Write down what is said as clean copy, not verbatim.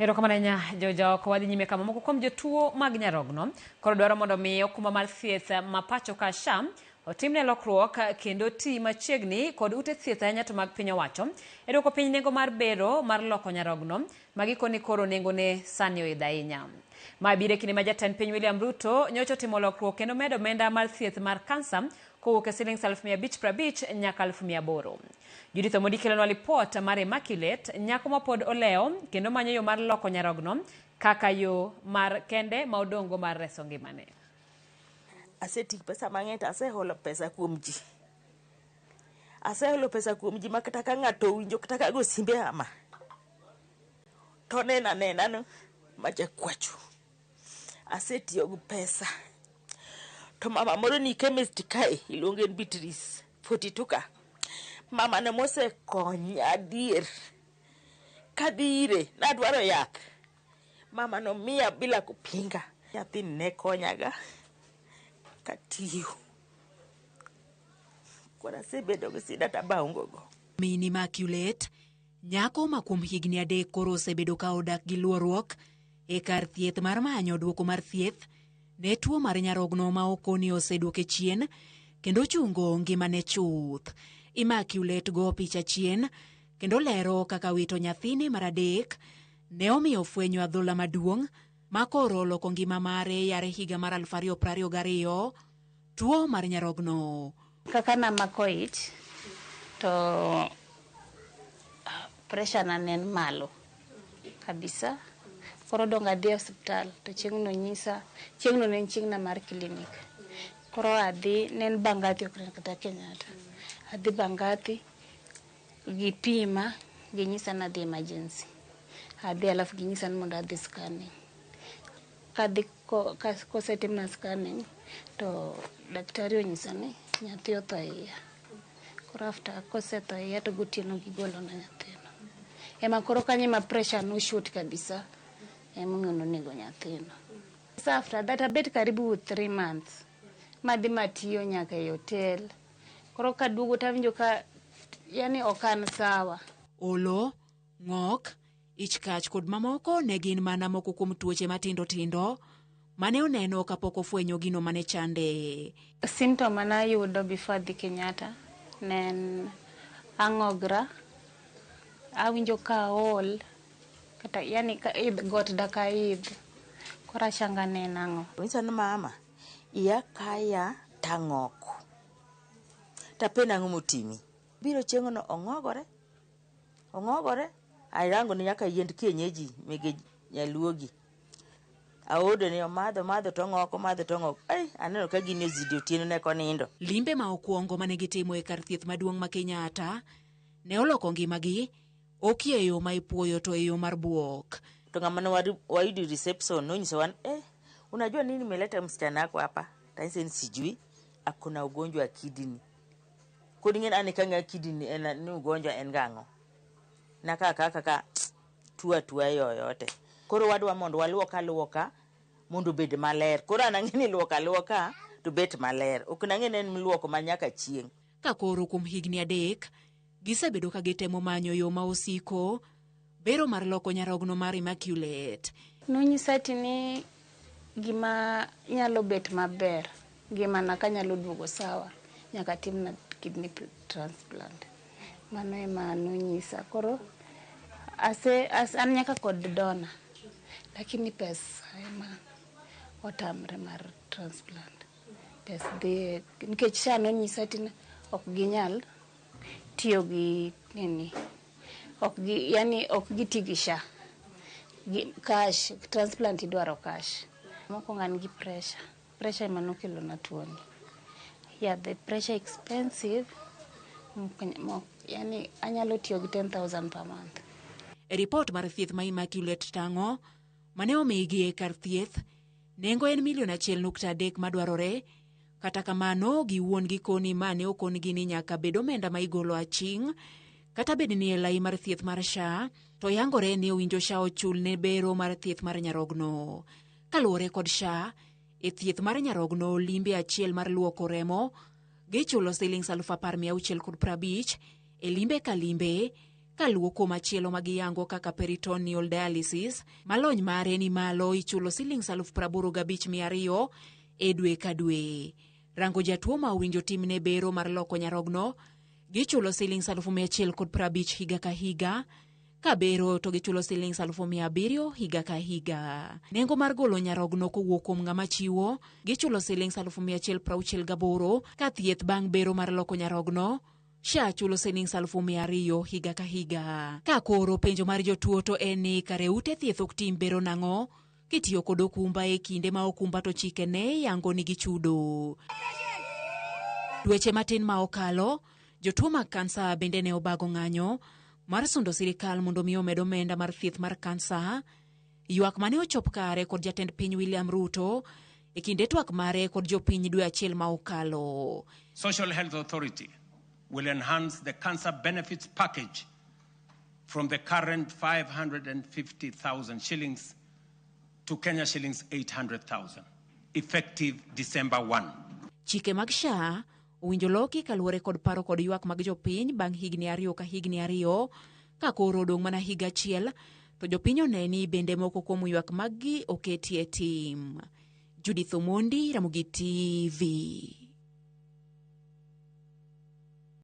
Erokamano ahinya joja oko. Wadhi nyime kama moko kuom jotuo mag nyarogno koro dwaro mondo mi okumba mar thieth ma pacho ka SHA otimne lokruok kendo ti machiegni kod ute thieth ahinya to mag piny owacho e duoko piny nengo mar bero mar loko nyarogno ma gikoni koro nengone sani oidho ahinya. Ma biro e kinde ma jatend piny William Ruto nyocha otimo lokruok kendo medo omenda mar thieth mar kansa kowuok e siling 550,000 nyaka 800,000. Judith Omondi kelonwa lipot mar Immaculate, nyako ma pod olewo kendo manyo yo mar loko nyarogno kaka yo mar kende ma odong'go mar reso ngimane. Asetiyo pesa mang'eny to aseholo pesa kuom ji. Aseholo pesa kuom ji ma kata ka ng'ato owinjo kata ka go simbe ama to oneno anena ni ma jakwacho. Asetiyo gi pesa. To mama moro ni chemist kae iluonge ni Beatrice 42 ka. Mama no mosekonya adier. Kadhi ire nadwaro yath. Mama no miya bila kupinga. Nyathini ne konyaga katiyo. Koro asebedo gi sida to abaongo go. Min Immaculate, nyako ma kuom higni 3 koro osebedo ka odak gi luorruok e kar thieth mar manyo duoko mar thieth ne tuo mar nyarogno ma okoni oseduoke chien kendo chungo ngimane chuth. Immaculate go picha chien kendo lero kaka wito nyathine mar 3 ne omiyo fwenyo adhola maduong' ma koro oloko ngima mare yare higa mar 2022, tuo mar nyarogno. Kaka namako ich to pressure na ne en malo kabisa. Koro dongo adhi e osiptal to chieng'no nyisa, chieng'no ne en chieng'na mar klinik. Koro adhi, ne en Bangathi ok en kata Kenyatta. Adhi Bangathi, gipima, ginyisa ni adhi emergency. Adhi alafu ginyisa ni mondo adhi scanning. Kadhi kosetimna scanning to daktari onyisa ni nyathi otho e iya. Koro after kosetho e iya to gotieno gigolona nyathino. Ema koro kanyo ema pressure no shoot kabisa. Emomiyo nonego nyathino. So after that abet karibu 3 months. Madhi matiyo nyaka e hotel. Koro kaduogo tawinjo ka yani ok an sawa. Olo, ng'ok, ich kach kod mamoko ne gin mana moko kuom tuoche matindo tindo mane oneno kapok ofwenyo gino mane chande. Symptom mane ayudo before adhi Kenyatta ne en ang'ogra, awinjo ka aol, kata yani ka idh got dak aidh. Koro ashanga ni en ang'o. Onyisa ni mama, iya kaya tang'ok. Tapenjo ang'o motimi. Biro chieng'no ong'ogore, ong'ogore, arango ni nyaka yiend kienyeji mege nyaluogi. Aodo ni omadho, omadho to ong'ok, omadho to ong'ok. Ai, aneno ka gini ozidi otieno ne konindo. Limbe ma okwongo mane gitimo e kar thieth maduong' ma Kenyatta ne oloko ngimagi, ok e yo ma ipuoyo to e yo mar buok. To ng'ama ne wayudo reception nonyisowa ni, unajua nini imeleta msichana wako hapa? Tanyise ni sijui, ako na ugonjwa wa kidney. Koro ing'e ni an kang'eyo kidney en ni ugonjwa en gang'o. Naka kaka ka tuo atua yoyote. Koro wadwa mondo waluok aluoka mondo obed maler. Koro an ang'e ni luok aluoka to bet maler. Ok nang'e ni en luoko ma nyaka chieng'. Ka koro kuom higni 3, gisebedo ka gitemo manyo yo ma osiko bero mar loko nyarogno mar Immaculate. Nonyisa ati ni gima nyalo bet maber, ngimana ka nyalo duogo sawa, nyaka timna kidney transplant. Mano ema nonyisa. Koro an nyaka kod donor, lakini pesa ema otamre mar transplant. Pes dhi, nikech SHA nonyisa ati ok ginyal tiyo gi nini, ok gi, yani ok giti gi SHA. Gi, cash, transplant idwaro cash. Mokwongo an gi pressure. Pressure ema nokelo na tuoni. Yeah, the pressure expensive. Yani anyalo tiyo gi 10,000 per month. E report mar thieth ma Immaculate tang'o mane omigi e kar thieth, nengo en milion 1.3 madwarore. Kata kamano, giwuon gikoni ma ne okongi ni nyaka bed omenda ma igolo aching', kata bed ni e lai mar thieth mar SHA, to yangore ni owinjo SHA ochul ne bero mar thieth mar nyarogno. Kaluwore kod SHA, e thieth mar nyarogno limbe achiel mar luoko remo, gichulo siling 10,650 e limbe ka limbe, Kaluwo machielo ma giyango kaka peritoneal dialysis ma lony mare ni malo ichulo silings 85,200 e dwe ka dwe. Rango jatuo ma owinjo timne bero mar loko nyarogno gichulo silings 150,000 higa ka higa. Ka bero to gichulo silings 700,000 higa ka higa. Nengo mar golo nyarogno kowuok kuom ng'ama chiwo gichulo silings 168,000 ka thieth bang' bero mar loko nyarogno SHA chulo silings 200,000 higa ka higa. Ka koro penjo mar jotuo to en ni kare ute thieth ok tim bero nang'o kitiyo kod okumba e kinde ma okumba to chike ne yango ni gichudo. Dweche matin ma okalo, jotuo mag kansa bende ne obago ng'anyo mar sundo sirikal mondo mi omed omenda mar thieth mar kansa. Ywak mane ochop kare kod jatend piny William Ruto e kinde twak mare kod jopiny dwe achiel ma okalo. Social Health Authority will enhance the cancer benefits package from the current 550,000 shillings to Kenya shillings 800,000, effective December 1. Chike mag SHA owinjo loki kaluwore kod paro kod ywak mag jopiny bang' higni 2 ka higni 2 ka koro odong' mana higa achiel to jopiny one ni bende moko kuom ywak maggi oketie tim. Judith Omondi, Ramogi TV.